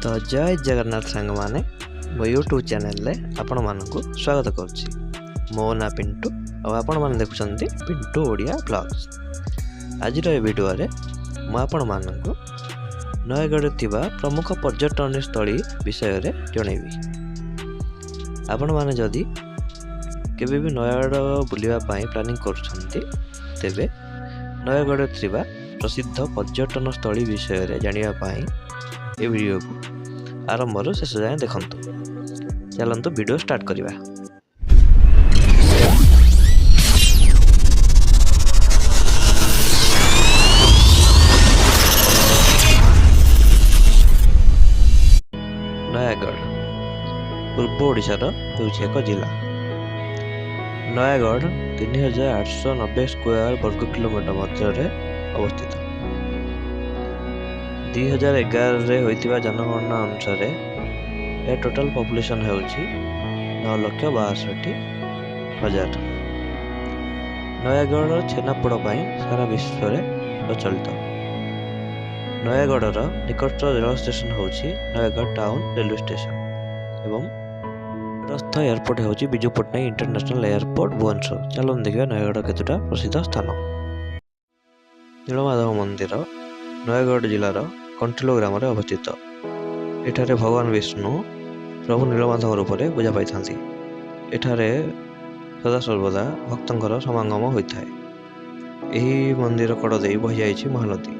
ତ ଜୟ ଜଗନ୍ନାଥ ସାଙ୍ଗମାନେ, ମୋ ୟୁଟ୍ୟୁବ୍ ଚ୍ୟାନେଲରେ ଆପଣମାନଙ୍କୁ ସ୍ୱାଗତ କରୁଛି। ମୋ ନାଁ ପିଣ୍ଟୁ ଆଉ ଆପଣମାନେ ଦେଖୁଛନ୍ତି ପିଣ୍ଟୁ ଓଡ଼ିଆ ବ୍ଲଗ୍ସ। ଆଜିର ଏ ଭିଡ଼ିଓରେ ମୁଁ ଆପଣମାନଙ୍କୁ ନୟାଗଡ଼ରେ ଥିବା ପ୍ରମୁଖ ପର୍ଯ୍ୟଟନସ୍ଥଳୀ ବିଷୟରେ ଜଣାଇବି। ଆପଣମାନେ ଯଦି କେବେ ବି ନୟାଗଡ଼ ବୁଲିବା ପାଇଁ ପ୍ଲାନିଂ କରୁଛନ୍ତି, ତେବେ ନୟାଗଡ଼ରେ ଥିବା ପ୍ରସିଦ୍ଧ ପର୍ଯ୍ୟଟନସ୍ଥଳୀ ବିଷୟରେ ଜାଣିବା ପାଇଁ ଏ ଭିଡ଼ିଓକୁ ଆରମ୍ଭରୁ ଶେଷ ଯାଏଁ ଦେଖନ୍ତୁ। ଚାଲନ୍ତୁ, ଭିଡ଼ିଓ ଷ୍ଟାର୍ଟ କରିବା। ନୟାଗଡ଼ ପୂର୍ବ ଓଡ଼ିଶାର ହେଉଛି ଏକ ଜିଲ୍ଲା। ନୟାଗଡ଼ 3890 ସ୍କୋୟାର ବର୍ଗ କିଲୋମିଟର ମଧ୍ୟରେ ଅବସ୍ଥିତ। 2011ରେ ହୋଇଥିବା ଜନଗଣନା ଅନୁସାରେ ଏହା ଟୋଟାଲ ପପୁଲେସନ୍ ହେଉଛି 9,62,000। ନୟାଗଡ଼ର ଛେନାପୋଡ଼ ପାଇଁ ସାରା ବିଶ୍ୱରେ ପ୍ରଚଳିତ। ନୟାଗଡ଼ର ନିକଟସ୍ଥ ରେଳ ଷ୍ଟେସନ ହେଉଛି ନୟାଗଡ଼ ଟାଉନ୍ ରେଲୱେ ଷ୍ଟେସନ ଏବଂ ନିକଟସ୍ଥ ଏୟାରପୋର୍ଟ ହେଉଛି ବିଜୁ ପଟ୍ଟନାୟକ ଇଣ୍ଟରନ୍ୟାସନାଲ ଏୟାରପୋର୍ଟ, ଭୁବନେଶ୍ୱର। ଚାଲନ୍ତୁ ଦେଖିବା ନୟାଗଡ଼ କେତେଟା ପ୍ରସିଦ୍ଧ ସ୍ଥାନ। ନୀଳମାଧବ ମନ୍ଦିର ନୟାଗଡ଼ ଜିଲ୍ଲାର କଣ୍ଟିଲୋ ଗ୍ରାମରେ ଅବସ୍ଥିତ। ଏଠାରେ ଭଗବାନ ବିଷ୍ଣୁ ପ୍ରଭୁ ନୀଳମାଧବ ରୂପରେ ପୂଜା ପାଇଥାନ୍ତି। ଏଠାରେ ସଦାସର୍ବଦା ଭକ୍ତଙ୍କର ସମାଗମ ହୋଇଥାଏ। ଏହି ମନ୍ଦିର କଡ଼ ଦେଇ ବହିଯାଇଛି ମହାନଦୀ।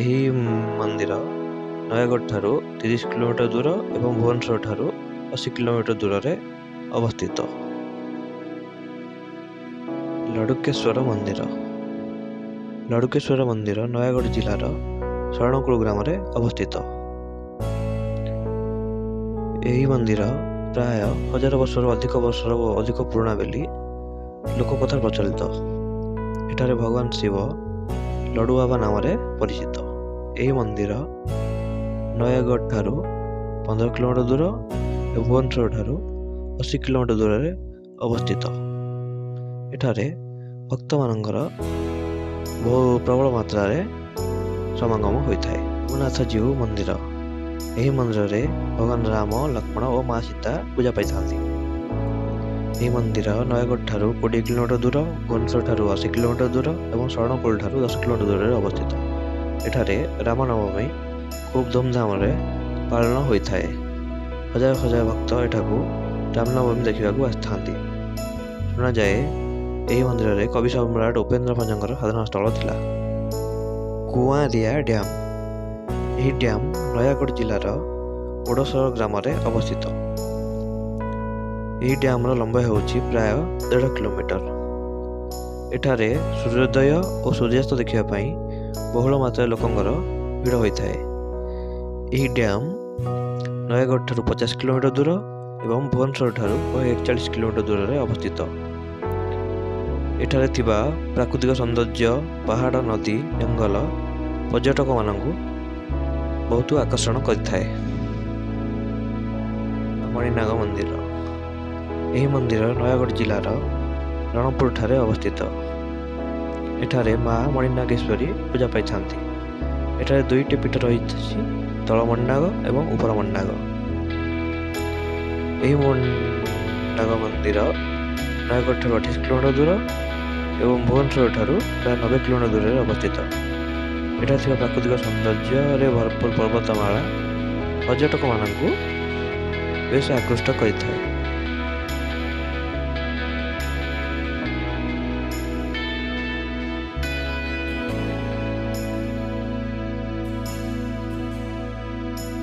ଏହି ମନ୍ଦିର ନୟାଗଡ଼ ଠାରୁ 30 କିଲୋମିଟର ଦୂର ଏବଂ ଭୁବନେଶ୍ୱର ଠାରୁ 80 କିଲୋମିଟର ଦୂରରେ ଅବସ୍ଥିତ। ଲଡ଼ୁକେଶ୍ୱର ମନ୍ଦିର। ଲଡ଼ୁକେଶ୍ୱର ମନ୍ଦିର ନୟାଗଡ଼ ଜିଲ୍ଲାର ଶରଣକୁଳ ଗ୍ରାମରେ ଅବସ୍ଥିତ। ଏହି ମନ୍ଦିର ପ୍ରାୟ 1000 ବର୍ଷରୁ ଅଧିକ ବର୍ଷର ଅଧିକ ପୁରୁଣା ବୋଲି ଲୋକକଥା ପ୍ରଚଳିତ। ଏଠାରେ ଭଗବାନ ଶିବ ଲଡ଼ୁବାବା ନାମରେ ପରିଚିତ। ଏହି ମନ୍ଦିର ନୟାଗଡ଼ ଠାରୁ 15 କିଲୋମିଟର ଦୂର ଏବଂ ଭୁବନେଶ୍ୱର ଠାରୁ 80 କିଲୋମିଟର ଦୂରରେ ଅବସ୍ଥିତ। ଏଠାରେ ଭକ୍ତମାନଙ୍କର ବହୁ ପ୍ରବଳ ମାତ୍ରାରେ ସମାଗମ ହୋଇଥାଏ। ରଘୁନାଥଜୀଉ ମନ୍ଦିର। ଏହି ମନ୍ଦିରରେ ଭଗବାନ ରାମ, ଲକ୍ଷ୍ମଣ ଓ ମା ସୀତା ପୂଜା ପାଇଥାନ୍ତି। ଏହି ମନ୍ଦିର ନୟାଗଡ଼ ଠାରୁ 20 କିଲୋମିଟର ଦୂର, ଭୁବନେଶ୍ୱର ଠାରୁ 80 କିଲୋମିଟର ଦୂର ଏବଂ ଶରଣକୁଳ ଠାରୁ 10 କିଲୋମିଟର ଦୂରରେ ଅବସ୍ଥିତ। ଏଠାରେ ରାମନବମୀ ଖୁବ୍ ଧୁମଧାମରେ ପାଳନ ହୋଇଥାଏ। ହଜାର ହଜାର ଭକ୍ତ ଏଠାକୁ ରାମନବମୀ ଦେଖିବାକୁ ଆସିଥାନ୍ତି। ଶୁଣାଯାଏ, ଏହି ମନ୍ଦିରରେ କବି ସମ୍ରାଟ ଉପେନ୍ଦ୍ର ଭଞ୍ଜଙ୍କର ସାଧନା ସ୍ଥଳ ଥିଲା। କୁଆଁରିଆ ଡ୍ୟାମ୍। ଏହି ଡ୍ୟାମ୍ ନୟାଗଡ଼ ଜିଲ୍ଲାର ଓଡ଼ସର ଗ୍ରାମରେ ଅବସ୍ଥିତ। ଏହି ଡ୍ୟାମ୍ର ଲମ୍ବ ହେଉଛି ପ୍ରାୟ 1.5 କିଲୋମିଟର। ଏଠାରେ ସୂର୍ଯ୍ୟୋଦୟ ଓ ସୂର୍ଯ୍ୟାସ୍ତ ଦେଖିବା ପାଇଁ ବହୁଳ ମାତ୍ରାରେ ଲୋକଙ୍କର ଭିଡ଼ ହୋଇଥାଏ। ଏହି ଡ୍ୟାମ୍ ନୟାଗଡ଼ ଠାରୁ 50 କିଲୋମିଟର ଦୂର ଏବଂ ଭୁବନେଶ୍ୱର ଠାରୁ 141 କିଲୋମିଟର ଦୂରରେ ଅବସ୍ଥିତ। ଏଠାରେ ଥିବା ପ୍ରାକୃତିକ ସୌନ୍ଦର୍ଯ୍ୟ, ପାହାଡ଼, ନଦୀ, ଜଙ୍ଗଲ ପର୍ଯ୍ୟଟକମାନଙ୍କୁ ବହୁତ ଆକର୍ଷଣ କରିଥାଏ। ମଣିନାଗ ମନ୍ଦିର। ଏହି ମନ୍ଦିର ନୟାଗଡ଼ ଜିଲ୍ଲାର ରଣପୁରଠାରେ ଅବସ୍ଥିତ। ଏଠାରେ ମା ମଣିନାଗେଶ୍ୱରୀ ପୂଜା ପାଇଥାନ୍ତି। ଏଠାରେ ଦୁଇଟି ପୀଠ ରହିଛି, ତଳ ମଣିନାଗ ଏବଂ ଉପର ମଣିନାଗ। ଏହି ମଣିନାଗ ମନ୍ଦିର ନୟାଗଡ଼ ଠାରୁ 28 କିଲୋମିଟର ଦୂର ଏବଂ ଭୁବନେଶ୍ୱର ଠାରୁ ପ୍ରାୟ 90 କିଲୋମିଟର ଦୂରରେ ଅବସ୍ଥିତ। ଏଠାରେ ଥିବା ପ୍ରାକୃତିକ ସୌନ୍ଦର୍ଯ୍ୟରେ ଭରପୁର ପର୍ବତମାଳା ପର୍ଯ୍ୟଟକମାନଙ୍କୁ ବେଶ ଆକୃଷ୍ଟ କରିଥାଏ।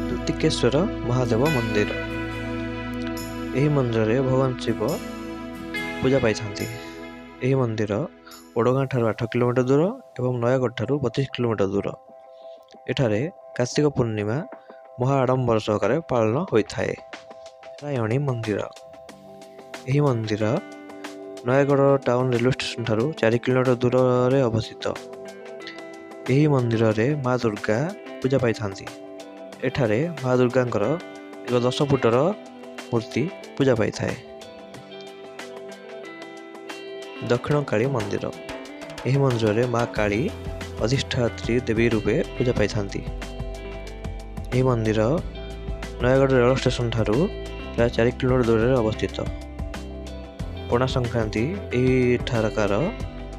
ଦୁତିକେଶ୍ୱର ମହାଦେବ ମନ୍ଦିର। ଏହି ମନ୍ଦିରରେ ଭଗବାନ ଶିବ ପୂଜା ପାଇଥାନ୍ତି। ଏହି ମନ୍ଦିର ଓଡ଼ଗାଁ ଠାରୁ 8 କିଲୋମିଟର ଦୂର ଏବଂ ନୟାଗଡ଼ ଠାରୁ 32 କିଲୋମିଟର ଦୂର। ଏଠାରେ କାର୍ତ୍ତିକ ପୂର୍ଣ୍ଣିମା ମହା ଆଡ଼ମ୍ବର ସହକାରେ ପାଳନ ହୋଇଥାଏ। ନାରାୟଣୀ ମନ୍ଦିର। ଏହି ମନ୍ଦିର ନୟାଗଡ଼ ଟାଉନ୍ ରେଲୱେ ଷ୍ଟେସନ ଠାରୁ 4 କିଲୋମିଟର ଦୂରରେ ଅବସ୍ଥିତ। ଏହି ମନ୍ଦିରରେ ମା ଦୁର୍ଗା ପୂଜା ପାଇଥାନ୍ତି। ଏଠାରେ ମା ଦୁର୍ଗାଙ୍କର ଏକ 10 ଫୁଟର ମୂର୍ତ୍ତି ପୂଜା ପାଇଥାଏ। ଦକ୍ଷିଣକାଳୀ ମନ୍ଦିର। ଏହି ମନ୍ଦିରରେ ମା କାଳୀ ଅଧିଷ୍ଠାତ୍ରୀ ଦେବୀ ରୂପେ ପୂଜା ପାଇଥାନ୍ତି। ଏହି ମନ୍ଦିର ନୟାଗଡ଼ ରେଳ ଷ୍ଟେସନ ଠାରୁ ପ୍ରାୟ 4 କିଲୋମିଟର ଦୂରରେ ଅବସ୍ଥିତ। ପଣା ସଂକ୍ରାନ୍ତି ଏହିଠାକାର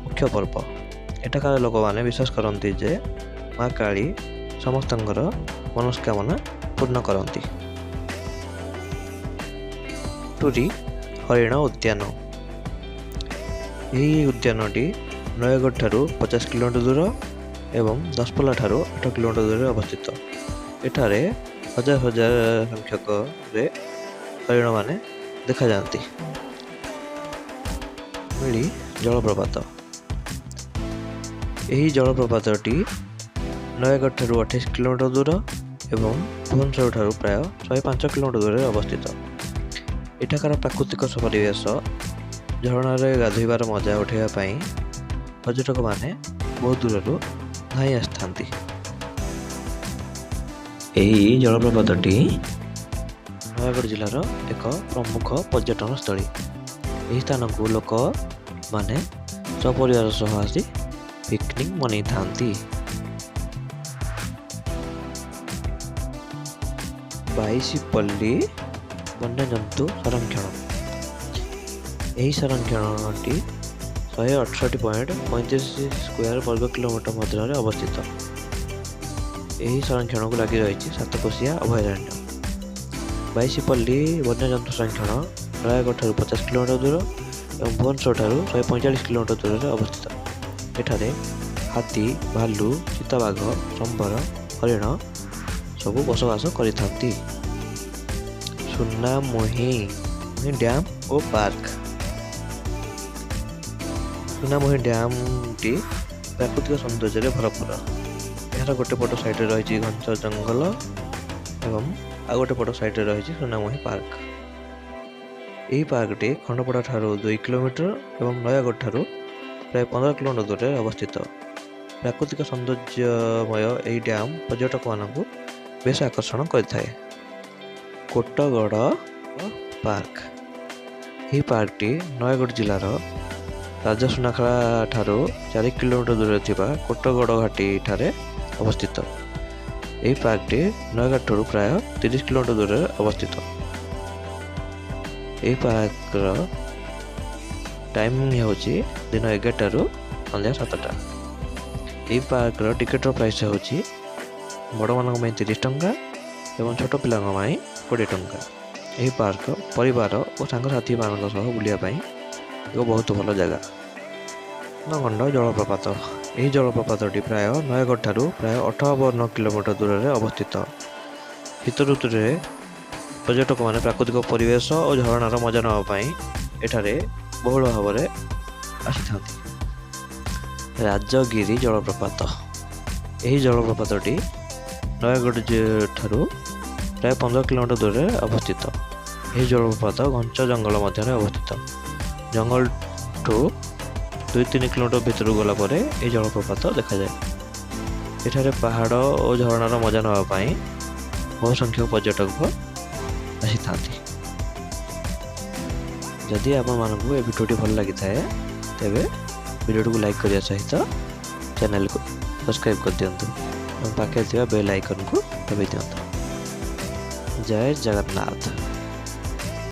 ମୁଖ୍ୟ ପର୍ବ। ଏଠାକାର ଲୋକମାନେ ବିଶ୍ୱାସ କରନ୍ତି ଯେ ମା କାଳୀ ସମସ୍ତଙ୍କର ମନସ୍କାମନା ପୂର୍ଣ୍ଣ କରନ୍ତି। ଟୁରି ହରିଣ ଉଦ୍ୟାନ। ଏହି ଉଦ୍ୟାନଟି ନୟାଗଡ଼ ଠାରୁ 50 କିଲୋମିଟର ଦୂର ଏବଂ ଦଶପଲ୍ଲା ଠାରୁ 8 କିଲୋମିଟର ଦୂରରେ ଅବସ୍ଥିତ। ଏଠାରେ ହଜାର ହଜାର ସଂଖ୍ୟକରେ ହରିଣମାନେ ଦେଖାଯାଆନ୍ତି। ମିଳି ଜଳପ୍ରପାତ। ଏହି ଜଳପ୍ରପାତଟି ନୟାଗଡ଼ ଠାରୁ 28 କିଲୋମିଟର ଦୂର ଏବଂ ଭୁବନେଶ୍ୱର ଠାରୁ ପ୍ରାୟ 105 କିଲୋମିଟର ଦୂରରେ ଅବସ୍ଥିତ। ଏଠାକାର ପ୍ରାକୃତିକ ପରିବେଶ, ଝରଣାରେ ଗାଧୋଇବାର ମଜା ଉଠାଇବା ପାଇଁ ପର୍ଯ୍ୟଟକମାନେ ବହୁତ ଦୂରରୁ ଧାଇଁ ଆସିଥାନ୍ତି। ଏହି ଜଳପ୍ରପାତଟି ନୟାଗଡ଼ ଜିଲ୍ଲାର ଏକ ପ୍ରମୁଖ ପର୍ଯ୍ୟଟନ ସ୍ଥଳୀ। ଏହି ସ୍ଥାନକୁ ଲୋକମାନେ ସପରିବାର ସହ ଆସି ପିକନିକ୍ ମନେଇଥାନ୍ତି। ବାଇଶିପଲ୍ଲୀ ବନ୍ୟଜନ୍ତୁ ସଂରକ୍ଷଣ। ଏହି ସଂରକ୍ଷଣଟି 168.35 ସ୍କୋୟାର ବର୍ଗ କିଲୋମିଟର ମଧ୍ୟରେ ଅବସ୍ଥିତ। ଏହି ସଂରକ୍ଷଣକୁ ଲାଗି ରହିଛି ସାତକୋଶିଆ ଅଭୟାରଣ୍ୟ। ବାଇଶିପଲ୍ଲୀ ବନ୍ୟଜନ୍ତୁ ସଂରକ୍ଷଣ ନୟାଗଡ଼ ଠାରୁ 50 କିଲୋମିଟର ଦୂର ଏବଂ ଭୁବନେଶ୍ୱର ଠାରୁ 145 କିଲୋମିଟର ଦୂରରେ ଅବସ୍ଥିତ। ଏଠାରେ ହାତୀ, ଭାଲୁ, ଚିତାବାଘ, ସମ୍ବର, ହରିଣ ସବୁ ବସବାସ କରିଥାନ୍ତି। ସୁନାମୁହିଁ ଡ୍ୟାମ୍ ଓ ପାର୍କ। ସୁନାମୁହିଁ ଡ୍ୟାମ୍ଟି ପ୍ରାକୃତିକ ସୌନ୍ଦର୍ଯ୍ୟରେ ଭରପୁର। ଏହାର ଗୋଟେ ପଟ ସାଇଡ଼ରେ ରହିଛି ଘଞ୍ଚ ଜଙ୍ଗଲ ଏବଂ ଆଉ ଗୋଟେ ପଟ ସାଇଡ଼ରେ ରହିଛି ସୁନାମୁହିଁ ପାର୍କ। ଏହି ପାର୍କଟି ଖଣ୍ଡପଡ଼ା ଠାରୁ 2 କିଲୋମିଟର ଏବଂ ନୟାଗଡ଼ ଠାରୁ ପ୍ରାୟ 15 କିଲୋମିଟର ଦୂରରେ ଅବସ୍ଥିତ। ପ୍ରାକୃତିକ ସୌନ୍ଦର୍ଯ୍ୟମୟ ଏହି ଡ୍ୟାମ୍ ପର୍ଯ୍ୟଟକମାନଙ୍କୁ ବେଶ ଆକର୍ଷଣ କରିଥାଏ। କୋଟଗଡ଼ ପାର୍କ। ଏହି ପାର୍କଟି ନୟାଗଡ଼ ଜିଲ୍ଲାର ରାଜସୁନାଖଳା ଠାରୁ 4 କିଲୋମିଟର ଦୂରରେ ଥିବା କୋଟଗଡ଼ ଘାଟି ଠାରେ ଅବସ୍ଥିତ। ଏହି ପାର୍କଟି ନୟାଗଡ଼ ଠାରୁ ପ୍ରାୟ 30 କିଲୋମିଟର ଦୂରରେ ଅବସ୍ଥିତ। ଏହି ପାର୍କର ଟାଇମିଂ ହେଉଛି ଦିନ 11ଟାରୁ ସନ୍ଧ୍ୟା 7ଟା। ଏହି ପାର୍କର ଟିକେଟର ପ୍ରାଇସ୍ ହେଉଛି ବଡ଼ମାନଙ୍କ ପାଇଁ 30 ଟଙ୍କା ଏବଂ ଛୋଟ ପିଲାଙ୍କ ପାଇଁ 20 ଟଙ୍କା। ଏହି ପାର୍କ ପରିବାର ଓ ସାଙ୍ଗସାଥିମାନଙ୍କ ସହ ବୁଲିବା ପାଇଁ ଏକ ବହୁତ ଭଲ ଜାଗା। ରତ୍ନଗଣ୍ଡ ଜଳପ୍ରପାତ। ଏହି ଜଳପ୍ରପାତଟି ପ୍ରାୟ ନୟାଗଡ଼ ଠାରୁ ପ୍ରାୟ 58 କିଲୋମିଟର ଦୂରରେ ଅବସ୍ଥିତ। ଶୀତ ଋତୁରେ ପର୍ଯ୍ୟଟକମାନେ ପ୍ରାକୃତିକ ପରିବେଶ ଓ ଝରଣାର ମଜା ନେବା ପାଇଁ ଏଠାରେ ବହୁଳ ଭାବରେ ଆସିଥାନ୍ତି। ରାଜଗିରି ଜଳପ୍ରପାତ। ଏହି ଜଳପ୍ରପାତଟି ନୟାଗଡ଼ ଠାରୁ ପ୍ରାୟ 15 କିଲୋମିଟର ଦୂରରେ ଅବସ୍ଥିତ। ଏହି ଜଳପ୍ରପାତ ଘଞ୍ଚ ଜଙ୍ଗଲ ମଧ୍ୟରେ ଅବସ୍ଥିତ। ଜଙ୍ଗଲଠୁ 2-3 କିଲୋମିଟର ଭିତରକୁ ଗଲା ପରେ ଏହି ଜଳପ୍ରପାତ ଦେଖାଯାଏ। ଏଠାରେ ପାହାଡ଼ ଓ ଝରଣାର ମଜା ନେବା ପାଇଁ ବହୁ ସଂଖ୍ୟକ ପର୍ଯ୍ୟଟକ ଆସିଥାନ୍ତି। ଯଦି ଆପଣମାନଙ୍କୁ ଏ ଭିଡ଼ିଓଟି ଭଲ ଲାଗିଥାଏ, ତେବେ ଭିଡ଼ିଓଟିକୁ ଲାଇକ୍ କରିବା ସହିତ ଚ୍ୟାନେଲକୁ ସବସ୍କ୍ରାଇବ୍ କରିଦିଅନ୍ତୁ ଏବଂ ପାଖରେ ଥିବା ବେଲ୍ ଆଇକନ୍କୁ ଦବାଇ ଦିଅନ୍ତୁ। ଜୟ ଜଗନ୍ନାଥ।